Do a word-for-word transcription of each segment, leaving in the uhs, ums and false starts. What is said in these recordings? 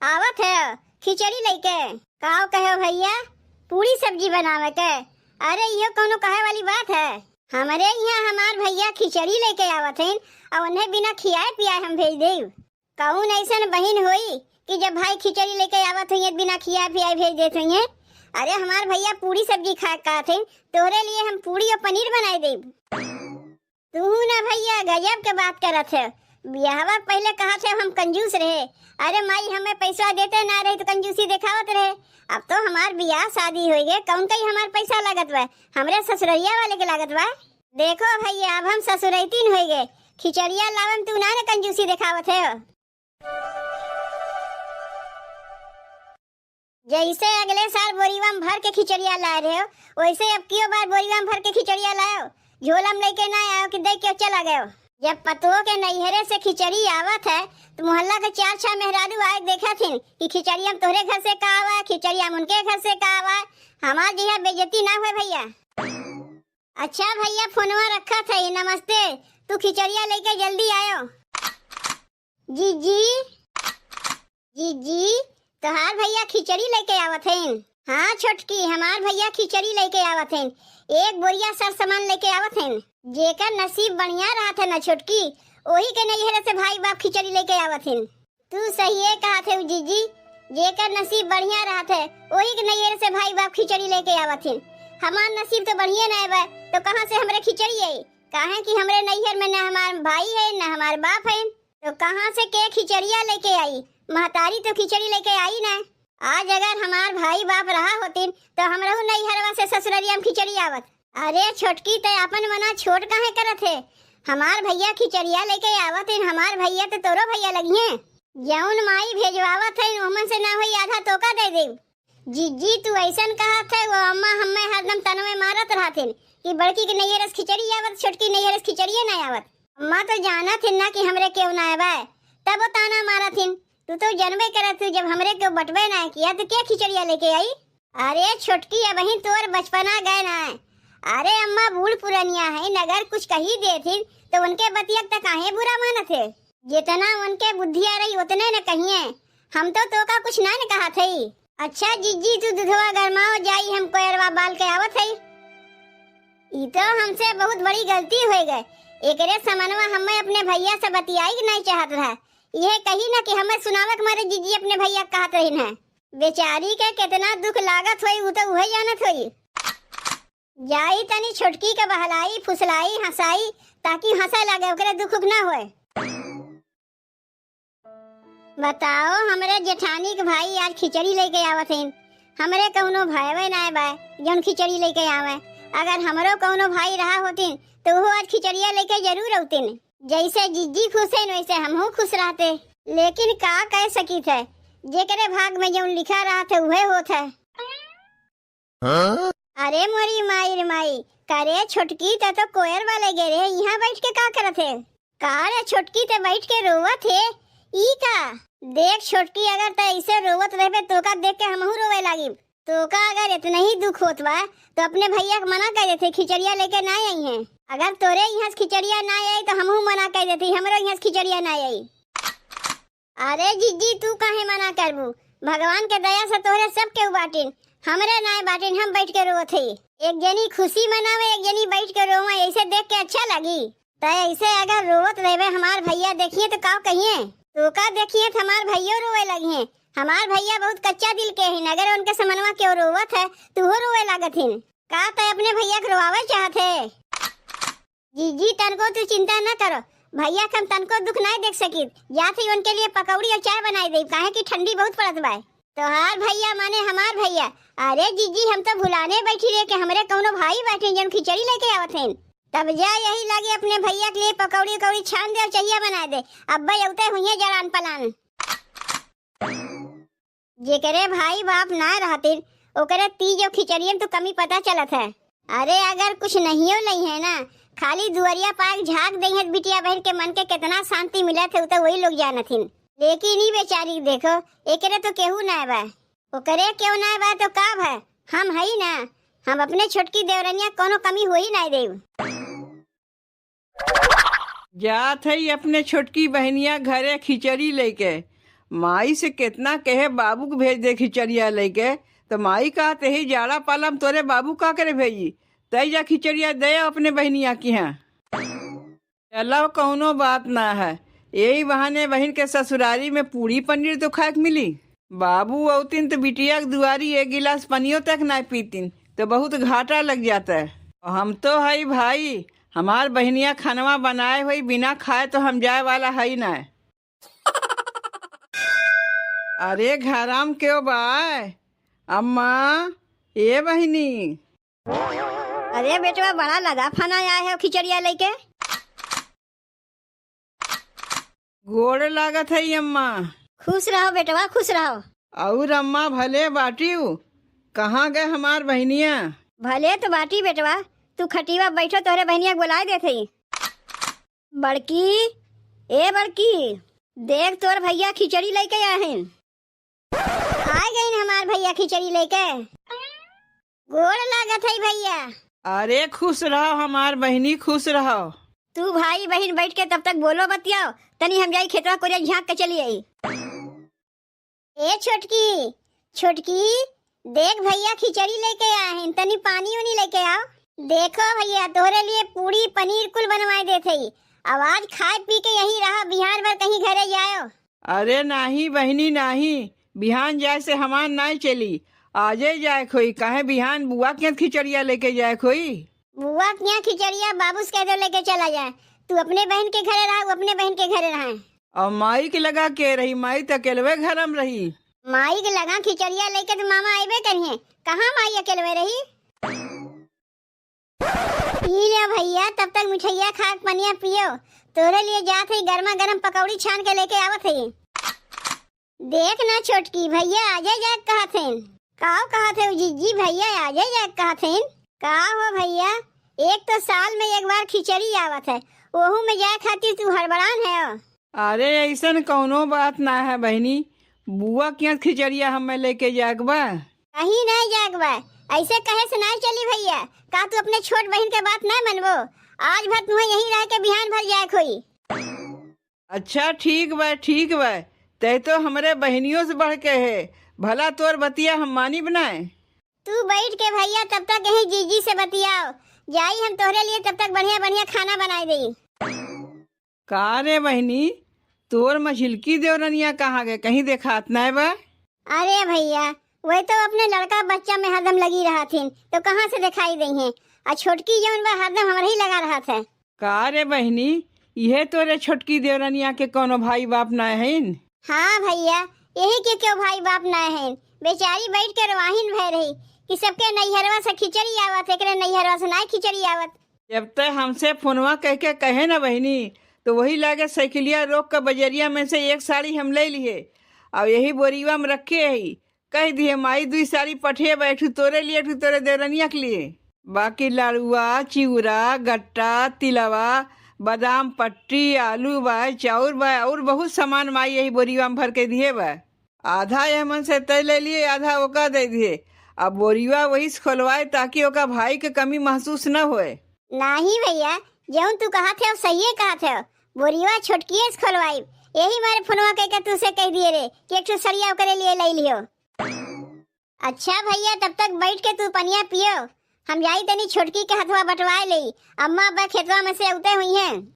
आवत है खिचड़ी लइके। काव कहो भइया, पूड़ी सब्जी बनावे के? अरे इहो कउनो कहे वाली बात है? हमरे इहाँ हमार भइया खिचड़ी लइके आवत हइन, अउ उन्हें बिना खियाए पियाए हम भेज देब। कउन अइसन बहिन होई कि जब भाई खिचड़ी लइके आवत होइहें, बिना खियाए पियाए भेज देत होइहें? अरे हमार भइया पूड़ी सब्जी खाए कहत हइन, तोहरे लिए हम पूड़ी अउ पनीर बनाए देब। तू ना भइया, गजब के बात करत है। बियाहवा के पहिले कहत है हम कंजूस रहे। अरे माई हमें पैसा देते ना रही तो कंजूसी देखावत रहे। अब तो हमार बियाह शादी होइ गए, कउन कही हमार पैसा लागत बा? हमरे ससुररिया वाले के लागत बा। देखो भइया, अब हम ससुरैतिन होइ गए, खिचड़िया लावन तू ना न कंजूसी देखावत है। जइसे अगले साल बोरिवा में भर के खिचड़िया लाए रहे हो, वइसे अब कियो बार बोरिवा में भर के खिचड़िया लायो, झोला में लइके ना आयो कि दे के चला गयो। जब पतोह के नैहरे से खिचड़ी आवत है, तो मोहल्ला के चार छह मेहरारू आए देखत हिन कि खिचड़िया में तोहरे घर से का आवा है, खिचड़िया में उनके घर से का आवा है। हमार जिहा बेइज्जती ना हुए भइया। अच्छा भइया, फोनवा रखत है, नमस्ते। तू खिचड़िया लइके जल्दी आयो। जीजी, जीजी, तोहार भइया खिचड़ी लइके आवत हइन। हाँ छोटकी, हमार भइया खिचड़ी लइके आवत हइन। एक बोरिया सर सामान लइके आवत हइन। जेकर नसीब बढ़िया रहत है ना छोटकी, ओही के नैहरे से भाई बाप खिचड़ी लइके आवत हइन। तू सहिए कहत है जीजी, जेकर नसीब बढ़िया रहत है, ओही के नैहरे से भाई बाप खिचड़ी लइके आवत हइन। हमार नसीब तो बढ़िया ना बा, तो कहाँ से हमरे खिचड़ी आई? काहे कि हमरे नैहर में ना हमार भाई है, ना हमार बाप है, तो कहाँ से के खिचड़िया लेके आई? महतारी तो खिचड़ी लेके आई ना। आज अगर हमार भाई बाप रहा होतिन, तो हमरहू नैहरवा से ससुररिया में खिचड़ी आवत। अरे छोटकी, तै आपन मना छोट काहे करत है? हमार भइया खिचड़िया लेके आवत हैं, हमार भइया तो तोरो भइया लगिहें। जौन माई भेजवावत है, ओमन से ना होई आधा तोका दे देब। जीजी, तू अइसन कहत है, वो अम्मा हम्मे हरदम तनवे मारत रहथिन कि बड़की के नैहर से खिचड़ी आवत, छोटकी नैहर से खिचड़िए ना आवत। अम्मा तो जानत हिन ना कि हमरे केहू ना आवे, तब वो ताना मारत हिन। तू तो जनबे करत हू, जब हमरे केहू बटबे ना किया, तो के खिचड़िया लेके आई? अरे छोटकी, अबहीं तोर बचपना गए ना। अरे अम्मा बूढ़ पुरनिया है, अगर कुछ कही देथिन, तो उनके बतिया त काहे बुरा मानत है? जितना उनके बुद्धिया रही, उतने न कहिए। हम तो तोका कुछ ना न कहत हई। अच्छा जीजी, तू दुधवा गरमाओ, जाई हम कोयरवा बाल के आवत हई। ई तो हमसे बहुत बड़ी गलती होइ गए। एकरे समनवा हमें अपने भइया से बतियाई के नहीं चाहत रहा। इहे कही ना कि हमें सुनावे के मारे जीजी अपने भइया के कहत रहिन है। बेचारी के कितना दुख लागत होई, उ तो उहे जानत होई। जाई तनी छोटकी के बहलाई, फुसलाई, हंसाई, ताकि हंसे लगे, ओकरे दुख उख ना होए। बताओ, हमरे जेठानी के भाई आज खिचड़ी लेके आवत हइन। हमरे कउनो भाईवे नाय बा, जौन खिचड़ी लेके आवे। अगर हमरो कउनो भाई रहा होतिन, तो वो आज खिचड़िया लेके जरूर अउतिन। जैसे जीजी खुश हइन, वैसे हमहू खुश रहते। लेकिन का कह सकित है, जेकरे भाग में जौन लिखा रहत है, उहे होत है। हाँ? अरे मोरी माई रे माई, का रे छोटकी, त तो कोयर वाले गे रे, यहाँ बैठ के का करत है? का रे छोटकी, ते बैठ के रोवत है? ई का? देख छोटकी, अगर ते ऐसे रोवत रहबे, तोका देख के हमहू रोवे लागिब। तोका अगर इतना ही दुख होत बा, तो अपने भइया के मना कर देते, खिचड़िया लेके ना आई हैं। अगर तोरे यहाँ से खिचड़िया ना आई, तो हमहू मना कर देते, हमरो यहाँ से खिचड़िया ना आई। अरे जीजी, तू काहे मना करबू? भगवान के दया से तोहरे सब केहू बाटिन, हमरे नाय बाटिन, हम बैठ के रोवत हई। एक जनी खुशी मनावे, एक जनी बैठ के रोवे, ऐसे देख के अच्छा लगी? त ऐसे अगर रोवत रहबे, हमार भइया देखिए तो का कहिए? तोका देखिए तो हमार भइयो रोवे लगिए। हमार भइया बहुत कच्चा दिल के हिन, अगर उनके समनवा केहू रोवत है, तूहो रोवे लागत हिन। का तै अपने भइया के रोवावे चाहत है? जीजी, तनको तू चिंता न करो, भइया के हम तनको दुख नाय देख सकित। जात ही उनके लिए पकौड़ी और चाय बनाई देब, काहे कि ठंडी बहुत पड़त बा। तोहार भइया माने हमार भइया। अरे जीजी, हम तो भुलाने बैठी रहे कि हमरे कउनो भाई बाटे जौन खिचड़ी लेके आवत हैं। तब जा यही लागे अपने भइया के लिए पकौड़ी उकौड़ी छान दे और चहिया बना दे। अब्बे अउते हुइये जड़ान पलान। जेकरे भाई बाप ना रहतिन, ओकरे तीज और खिचड़ियन तो कमी पता चलत है। अरे अगर कुछ नहियो लइहें ना, खाली दुअरिया पाक झाँक दइहें, बिटिया बहन के मन के कितना शांति मिलत है, उ तो वही लोग जानत हिन। लेकिन ई बेचारी के देखो, एकरे तो केहू ना बा। ओकरे केहू ना बा तो का भा, हम हई ना, हम अपने छोटकी देवरनिया कउनो कमी होई ना देब। जात हई अपने छोटकी बहनिया घरे खिचड़ी लेके, माई से केतना कहे बाबू के भेज दे खिचड़िया लइके, त माई कहत ही, "जाड़ा पाला में तोरे बाबू का करे भेजी, तै जा खिचड़िया दे अपने बहिनिया किहाँ।" चलो, कउनो बात ना है, यही बहाने बहिन के ससुरारी में पूड़ी पनीर तो खाए के मिली। बाबू अउतिन तो बिटिया के दुआरी एक गिलास पनियो तक ना पीतिन, तो बहुत घाटा लग जाता है। हम तो हई भाई, हमार बहिनिया खानवा बनाए होई, बिना खाए तो हम जाए वाला हई ना। अरे घराम केव बाय? अम्मा, ए बहिनी। अरे बेटवा, बड़ा लदा फना आए हो खिचड़िया लइके। गोड़ लागत है अम्मा। खुश रहो बेटवा, खुश रहो। अउर अम्मा भले बाटिउ, कहाँ गए हमार बहिनिया? भले तो बाटी बेटवा, तू खटिया बैठो, तोहरे बहिनिया के बुलाए देत हई। बड़की, ए बड़की, देख तोर भइया खिचड़ी लइके आए हैं। आ गइन हमार भइया खिचड़ी लइके। गोड़ लागत है भइया। अरे खुश रहो हमार बहिनी, खुश रहो। तू भाई बहिन बैठ के तब तक बोलो बतियाओ, तनी हम जाई खेतवा कोरिया झाँक के चली आई। ए छोटकी, छोटकी, देख भइया खिचड़ी लइके आए हैं, तनी पानी उनी लइके आओ। देखो भइया, तोहरे लिए पूड़ी पनीर कुल बनवाए देत हई। अब आज खाए पी के यहीं रहा, बिहान भर कहीं घरे जायो। अरे नाही बहिनी नाही, बिहान जाए से हमार नाई चली, आजे जाए खोई, काहे बिहान बुआ के खिचड़िया लइके जाए खोई। बुआ के यहाँ खिचड़िया बाबू से कह दो लइके चला जाए, तू अपने बहिन के घरे रहा, वो अपने बहिन के घरे रहा। अब माई के लगा के रही, माई त अकेलवे घर में रही। माई के लगा खिचड़िया लइके तो मामा अइबे करिहे, कहाँ माई अकेलवे रही? ई ले भइया, तब तक मिठइया खा के पनिया पियो, तोरे लिए जात है गर्मा गर्म पकौड़ी छान के लइके आवत है। देख ना छोटकी, भइया आजे जाए कहत हैं। काव कहत है जिज्जी, भइया आजे जाए कहत हैं? का हो भइया, एक तो साल में एक बार खिचड़ी आवत है, ओहू में जाए खातिर तू हड़बड़ान है। अरे अइसन कउनो बात ना है बहिनी, बुआ के यहाँ खिचड़िया हमें लइके जाए के बा। कहीं नहीं जाए के बा, अइसे कहे से नहीं चली भइया। का तू अपने छोट बहिन के बात नहीं मनबो? आज भर तुम्हें यहीं रह के बिहान भर जाए खोई। अच्छा ठीक बा, ठीक बा, तै तो हमरे बहिनियों से बढ़ के है, भला तोर बतिया हम मानी बनाए। तू बैठ के भइया तब तक यहीं जीजी से बतियाओ, जाई हम तोहरे लिए तब तक बढ़िया बढ़िया खाना बनाए देई। का रे बहिनी, तोर मझिलकी देवरनिया कहाँ गए, कहीं देखात नाय बा? अरे भइया, वही तो अपने लड़का बच्चा में हरदम लगी रहत हिन, तो कहाँ से देखाई दई हैं? आ छोटकी जौन बा हरदम हमरे ही लगा रहत है। का रे बहिनी, इहे तोरे छोटकी देवरनिया के कौनो भाई बाप नाय हईन? हाँ भइया, यही के क्यों भाई बाप नाय हईन। बेचारी बैठ के रोवाहिन भय रही कि सबके नैहरवा से खिचड़ी आवत, एकरे नैहरवा से नाय खिचड़ी आवत। जब तै हमसे फोनवा कह के कहे ना बहिनी, तो वही लागे साइकिलिया रोक के बजरिया में से एक साड़ी हम ले लिए, और यही बोरिवा में रखे ही। कह दिए, "माई, दुई साड़ी पठिए बा, एक ठू तोरे लिए, एक ठू तोरे देवरनिया के लिए।" बाकी लाड़ुआ, चिउरा, गट्टा, तिलवा, बादाम पट्टी, आलू बा, चाउर बा, और बहुत सामान माई यही बोरिवा में भर के दिए बा। आधा यह मन से तय ले लिए, आधा ओका दे दिए। अब बोरिवा वही से खोलवाए, ताकि ओका भाई के कमी महसूस न होए। नाही भइया, जौन तू कहत है, सहिए कहत है। बोरिवा छोटकिए से खोलवाई, यही मारे फोनवा कह के तू से कह दिए रे कि एक ठो सड़िया ओकरे लिए ले लियो। अच्छा भइया, तब तक बैठ के तू पनिया पियो, हम जाई तनी छोटकी के हथवा बटवाए लेई, अम्मा अब्बा खेतवा में से उते हुई हैं।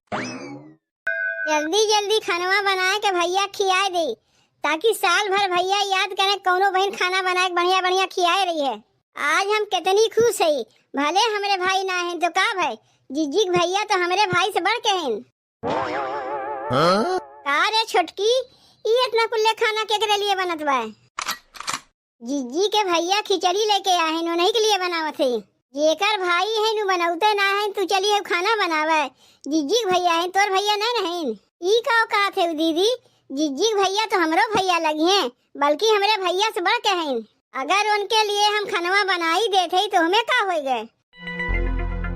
जल्दी जल्दी खानवा बनाए के भइया खियाए दे, ताकि साल भर भइया याद करें, कौनो बहिन खाना बनाए के बढ़िया बढ़िया खियाए रही है। आज हम कितनी खुश है, भले हमरे भाई ना हैं तो का भाई, जिज्जी के भइया तो हमरे भाई से बढ़ के हैं। हाँ? का रे छोटकी, ई इतना कुल्ले खाना केकरे लिए बनत बा? जिज्जी के भइया खिचड़ी लेके आहिन, उन्हीं के लिए बनावत है। जेकर भाई है नु बनौते ना है, तू चली है खाना बनावे। जिज्जी के भइया है, तोर भइया नहीं रहेन। ई का कहत है दीदी, जिज्जी के भइया तो हमरो भइया लगी हैं, बल्कि हमरे भइया से बढ़ के हैं। अगर उनके लिए हम खनवा बनाई देत है तो हमें का होई गए?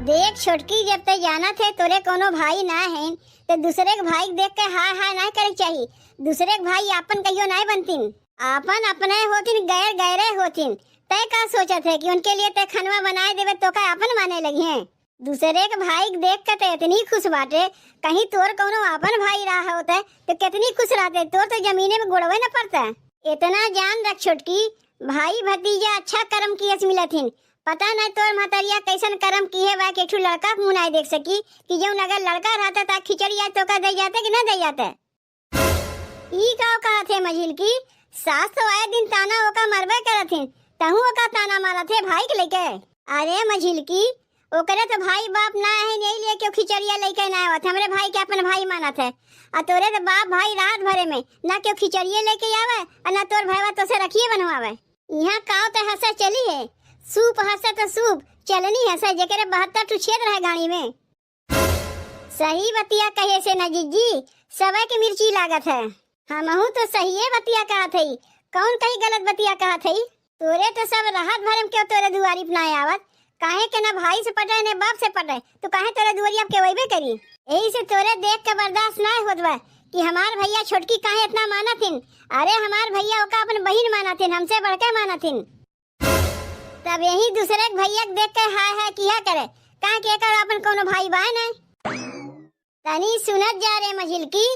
देख छोटकी, जब ते जानत है तोरे कोनो भाई ना है, तो दूसरे के भाई के देख के हाय हाय ना करे के चाही। दूसरे के भाई आपन कहियो ना बनतीन, आपन अपने होतिन, गैर गैरे होतिन। तय का सोचत है कि उनके लिए तय खनवा बनाए देवे तो का आपन माने लगी हैं? दूसरे के भाई के देख के तो इतनी खुश बाटे, कहीं तोर कौनो आपन भाई रहा होते तो कितनी खुश रहते, तोर तो जमीने में गोड़वे न पड़ता। इतना जान रख छोटकी, भाई भतीजा अच्छा कर्म किए से मिलत हिन। पता नहीं तोर महतरिया कैसन कर्म किए बा कि एक ठो लड़का के मुँह नाहीं देख सकी कि जौन अगर लड़का रहता तो खिचड़ी आज तोका दे जाते कि न दे जाते। ई का कहत है मझिलकी? सास तो आए दिन ताना ओका मरबे करत हिन, तहूँ ओका ताना मारत है भाई के लेके। अरे मझिलकी, ओकरे तो भाई बाप ना है, यही लिए क्यों खिचड़िया लेके ना आवत। हमरे भाई के अपन भाई मानत है, आ तोरे तो बाप भाई रात भरे में ना क्यों खिचड़िया लेके आवे, आ ना तोर भैया तो से रखिए बनवावे। यहाँ काव तो हंसे चली है, सूप हंसे तो सूप, चलनी हंसे, जेकरे बहत्तर ठो छेद रहे गाड़ी में। सही बतिया कहे से ना जिज्जी, सबे के मिर्ची लागत है। हमहू तो सहिए बतिया कहत हई, कौन कही गलत बतिया कहत हई? तोरे तो सब रात भर में क्यों तोरे दुआरी पे ना आवत, काहे के ना भाई से पटे ने बाप से पटे, तो काहे तोरे दुआरिया पे केवैबे करी? यही से तोरे देख के बर्दाश्त ना होत बा कि हमार भैया छोटकी काहे इतना मानत हिन। अरे हमार भैया ओका अपन बहिन मानत हिन, हमसे बढ़ के मानत हिन। तब यही दूसरे के भैया के देख के हाय हाय किया करे, काहे के एकर अपन कोनो भाई बाय नहीं। तनी सुनत जा रे मझिलकी,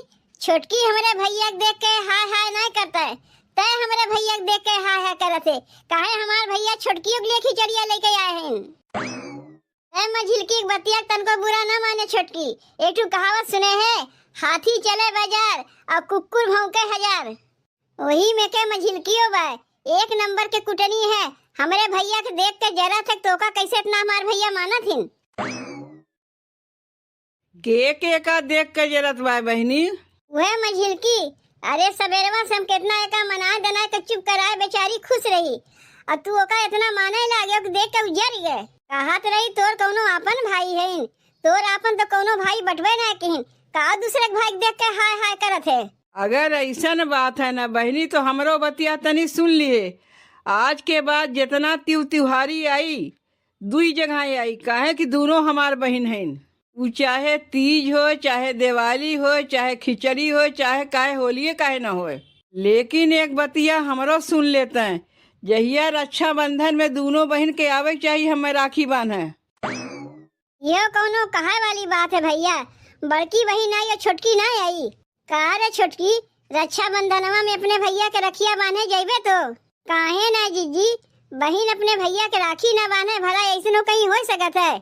छोटकी हमरे भैया के देख के हाय हाय नहीं करता है, तय हमरे भैया के देख के हाय हाय करत है, काहे हमार भैया छोटकियों के लिए खिचड़िया लेके आए हैं। ए मझिलकी के बतिया तनको बुरा ना माने छोटकी, एक ठो कहावत सुने है, हाथी चले बाजार और कुकुर भौंके हजार। वही में के मझिलकियो बा, एक नंबर के कुटनी है। हमरे भैया के देख के जरत है, तोका कैसे इतना हमार भैया मानत हिन? के के का देख के जरत बा बहिनी? वह मझिलकी, अरे सबेरवा से हम कितना एका मनाए दनाए के चुप कराए, बेचारी खुश रही, और तू ओका इतना माने लागे कि देख के उजर गए। कहत रही तोर कौनो आपन भाई है, तोर आपन तो कौनो भाई बटवे ना किहिन, का दूसरे के भाई के देख के हाय हाय करत है? अगर ऐसन बात है ना बहिनी, तो हमरो बतिया तनी सुन लिए। आज के बाद जितना तिउ तिहारी आई, दुई जगह आई, काहे कि दोनों हमार बहिन हईन। उ चाहे तीज हो, चाहे दिवाली हो, चाहे खिचड़ी हो, चाहे काहे होलिये काहे न होए, लेकिन एक बतिया हमरो सुन लेते हैं, जहिया रक्षाबंधन में दोनों बहिन के आवे के चाहिए, हमें राखी बांधे। यो कौनो कहे वाली बात है भैया, बड़की बहिन आई और छोटकी ना आई। का रे छोटकी, रक्षाबंधनवा में अपने भैया के रखिया बांधे जइबे तो? काहे ना जिज्जी, बहिन अपने भैया के राखी ना बांधे, भला ऐसनो कहीं हो सकत है?